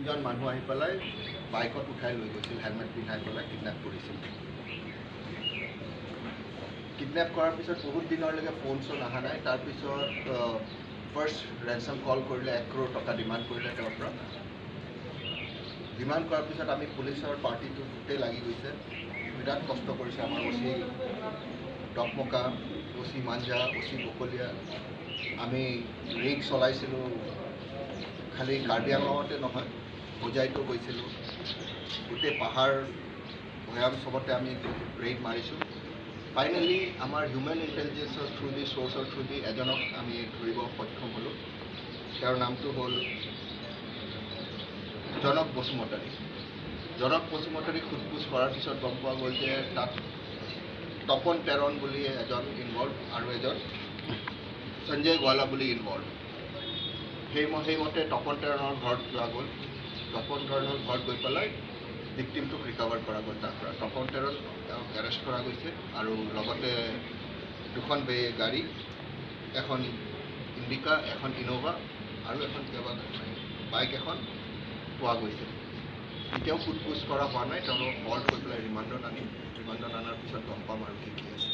তিনিজন মানুহ আহি পেলাই বাইকত উঠাই লৈ গৈছিল, হেলমেট পিন্ধাই পেলাই কিডনেপ কৰিছিল। কিডনেপ কৰাৰ পিছত বহুত দিনলৈকে ফোন চোন অহা নাই। তাৰপিছত ফাৰ্ষ্ট ৰেনচাম কল কৰিলে, 1 ক্ৰ'ৰ টকা ডিমাণ্ড কৰিলে তেওঁৰ পৰা। ডিমাণ্ড কৰাৰ পিছত আমি পুলিচৰ পাৰ্টিটো গোটেই লাগি গৈছে, বিৰাট কষ্ট কৰিছে আমাৰ অ' চি ডকমকা, অ' চি মাঞ্জা, অ' চি বকলীয়া। আমি ৰেইড চলাইছিলোঁ, খালী কাৰ্বি আংলঙতে নহয়, হোজাইতো গৈছিলোঁ, গোটেই পাহাৰ ভৈয়াম চবতে আমি ৰেইড মাৰিছোঁ। ফাইনেলি আমাৰ হিউমেন ইণ্টেলিজেঞ্চৰ থ্ৰু দি, চ'ৰ্চৰ থ্ৰু দি এজনক আমি ধৰিব সক্ষম হ'লোঁ। তেওঁৰ নামটো হ'ল জনক বসুমতাৰী। জনক বসুমতাৰীক সোধ পোছ কৰাৰ পিছত গম পোৱা গ'ল যে তাত তপন টেৰণ বুলি এজন ইনভলভ আৰু এজন সঞ্জয় গোৱালা বুলি ইনভলভ। সেইমতে তপন টেৰণৰ ঘৰত যোৱা গ'ল। তপন টেৰণৰ ঘৰত গৈ পেলাই ভিক্টিমটোক ৰিকভাৰ কৰা গ'ল। তাৰ পৰা তপন টেৰণ, তেওঁক এৰেষ্ট কৰা গৈছে আৰু লগতে দুখন গাড়ী, এখন ইণ্ডিকা, এখন ইন'ভা আৰু এখন কিবা বাইক এখন পোৱা গৈছে। এতিয়াও সোধ পোছ কৰা হোৱা নাই। তেওঁলোকক হল্ড কৰি পেলাই ৰিমাণ্ডত আনিম। ৰিমাণ্ডত অনাৰ পিছত গম পাম আৰু কি কি আছে।